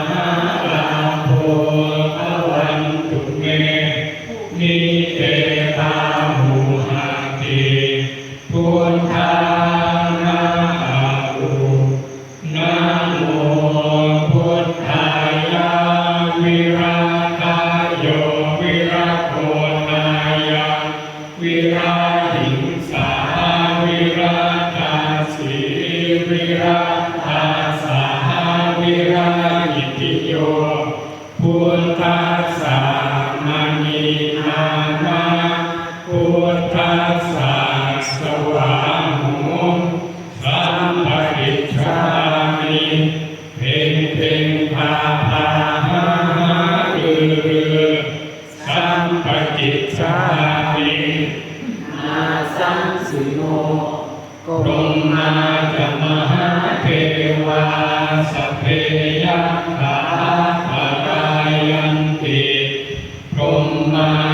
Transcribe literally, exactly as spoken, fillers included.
Mahālābho bhavantu me. Nitetahuhati. Buddhā ma a u. Namo buddhāya. Virāgayo virāgonāya virāhiṃsā virādāsī virādā saha virāhitiyo. Buddhassa mānī nāma. Buddhassa svāhom. Sampaṭicchāmi. เพ็งเพ็ง พาพา หาหา ฤๅฤๅ Sampaṭicchāmi. Nāsaṃsino. Brahmā ca mahādevā sabbe yakkhā palāyanti. Brahmā